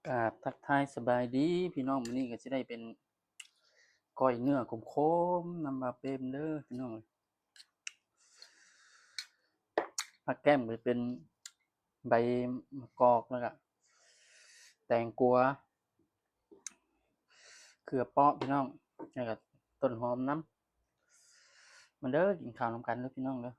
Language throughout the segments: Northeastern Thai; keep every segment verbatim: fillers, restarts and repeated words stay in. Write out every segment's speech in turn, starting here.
กราบทักทายสบายดีพี่น้อง มื้อนี้ก็สิได้เป็นก้อยเนื้อขมๆ นำบ่าวเปรมเด้อพี่น้อง ผักแก้มก็เป็นใบมะกอก แล้วก็แตงกวา เขือเปาะพี่น้อง แล้วก็ต้นหอมนำ มาเด้อกินข้าวนำกันเด้อพี่น้องเด้อ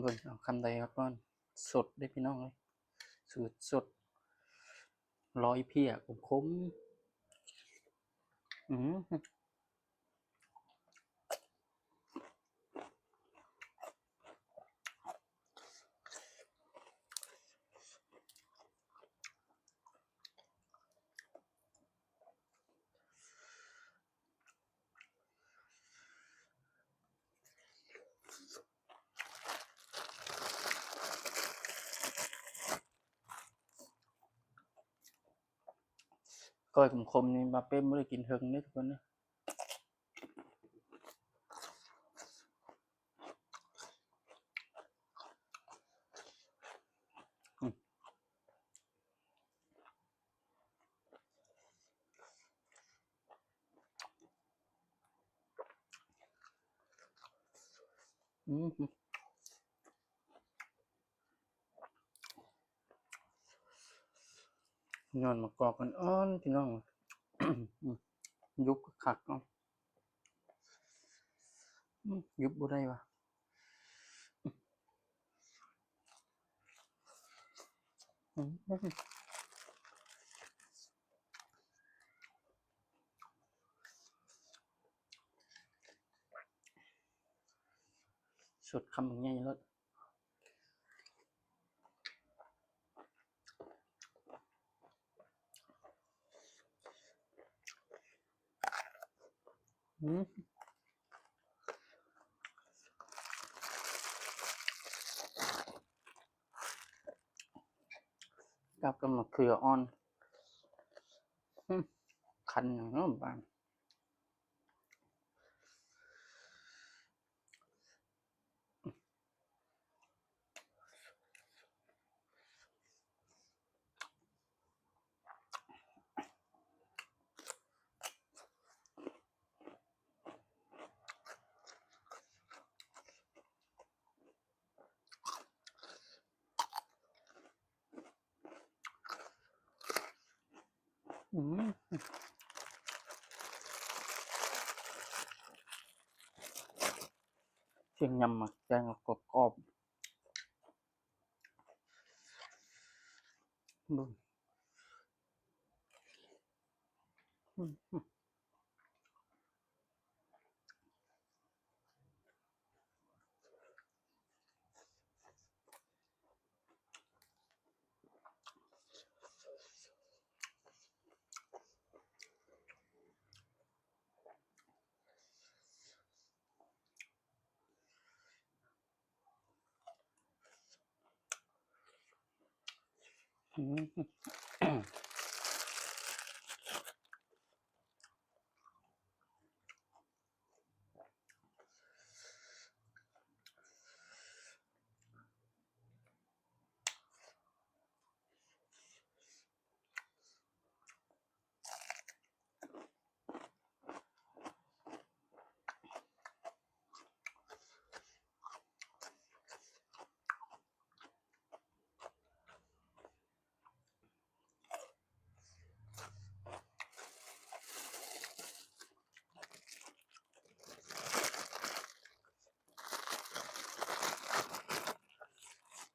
เบิ่งเอาคำใดครับก่อน สดเด้อพี่น้องเอ้ย สูตรสด ร้อยเพียขมๆ อืม ก้อยขมๆ นี่บ่าวเปรมบ่ได้กินเฮิงเด้อทุกคนเด้อ อืม อืม ยอดมะกอกอ่อนๆ พี่น้อง ยุบคักเนาะ อืม ยุบบ่ได้วะ อืม สดคำใหญ่เลย อืม กับกับมะเขืออ่อน อืม คันอย่างนั้นบ้าง อืม เสียงยำหมากแตงกรอบๆ อืม อืม อืม อืม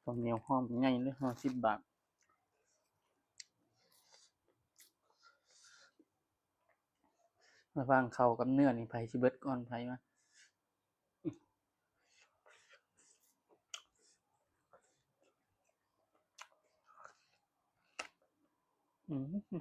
ข้าวเหนียวหอมใหญ่เลย ห้าสิบบาท ระหว่างข้าวกับเนื้อนี่ ไผสิเบิดก่อนไผวะ อืม อื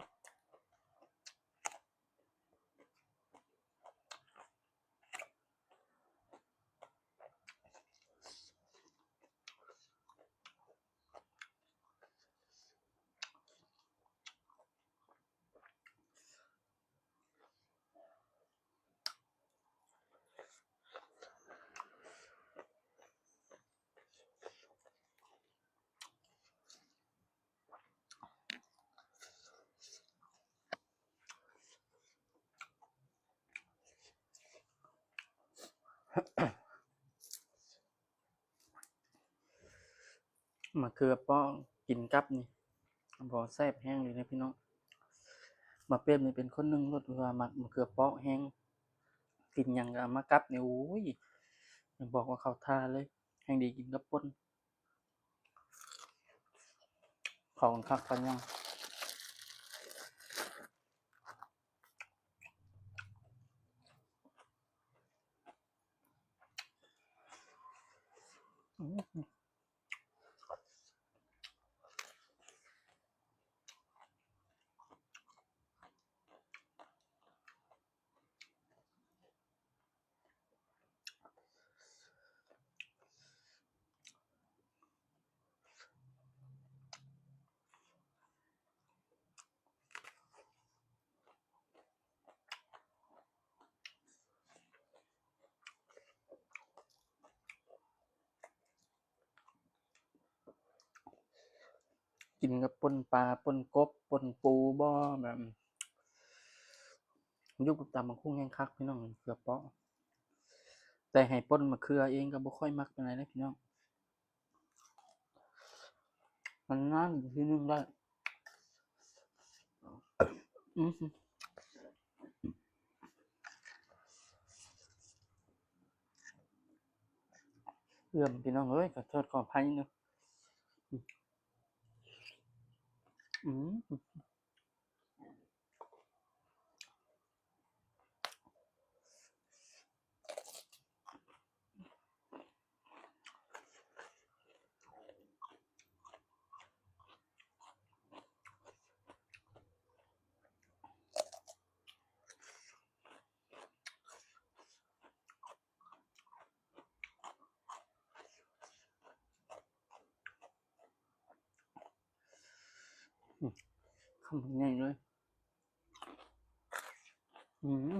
มะเขือเปาะกินกับนี่ บ่แซ่บแฮงเลยนะพี่น้อง บ่าวเปรมนี่เป็นคนหนึ่งโลดที่ว่ามักมะเขือเปาะแฮง กินหยังก็เอามากับนี่ โอ้ย อย่าบอกว่าเข้าท่าเลย แฮงดีกินกับป่น เข้ากันคักปานหยัง อืม กินกับป่นปลา ป่นกบ ป่นปูบ่ แบบ อยู่กับตำบักหุ่งแฮงคักพี่น้อง เขือเปาะ แต่ให้ป่นมะเขือเองก็บ่ค่อยมักปานใดนะพี่น้อง มันนานๆกินทีนึงได้ อืม เอื้อมพี่น้องเอ้ย ขอโทษขออภัยเนาะ อืม คำใหญ่เลย อืม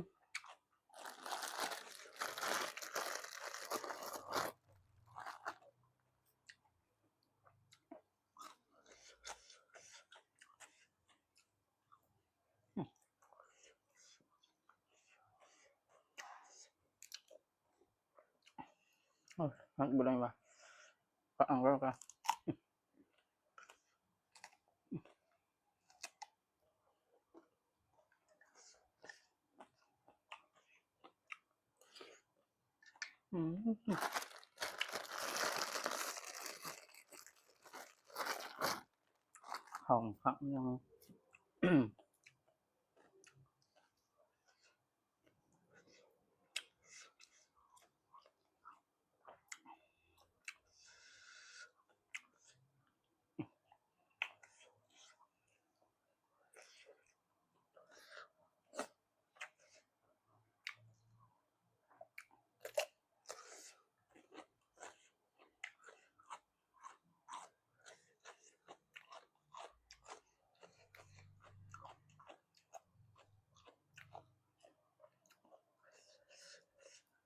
โอ้ย หักบ่ได้ว่ะ ก็เอาแล้วก็ อืม ของผักยัง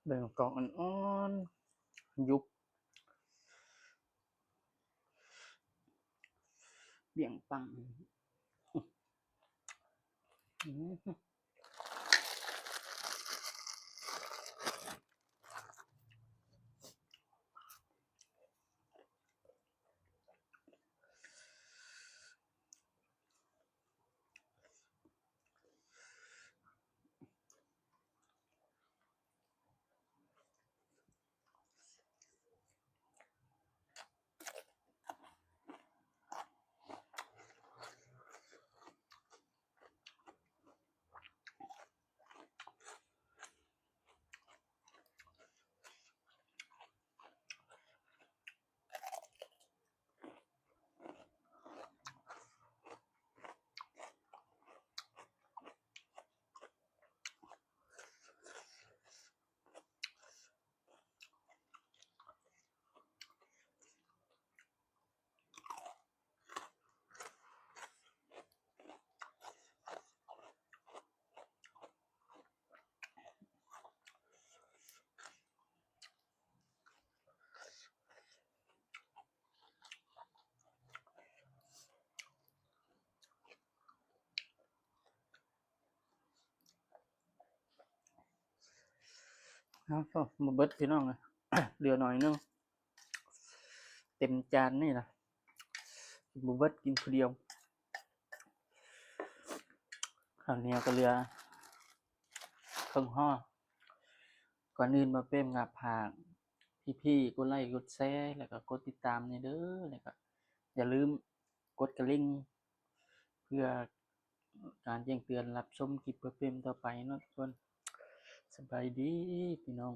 แบ่งกล่องอ่อนๆ ยุบ เบี่ยงปัง อืม เอา มาเบิดพี่น้องเลย เหลือหน่อยนึง เต็มจานนี่นะ กินบ่เบิด กินผู้เดียว ข้าวเหนียวก็เหลือครึ่งห่อ ก่อนอื่นบ่าวเปรมก็ฝากพี่ๆกดไลค์กดแชร์แล้วก็กดติดตามแหน่เด้อ แล้วก็อย่าลืมกดกระดิ่ง เพื่อการแจ้งเตือนรับชมคลิปบ่าวเปรมต่อไปเนาะทุกคน สบายดีพี่น้อง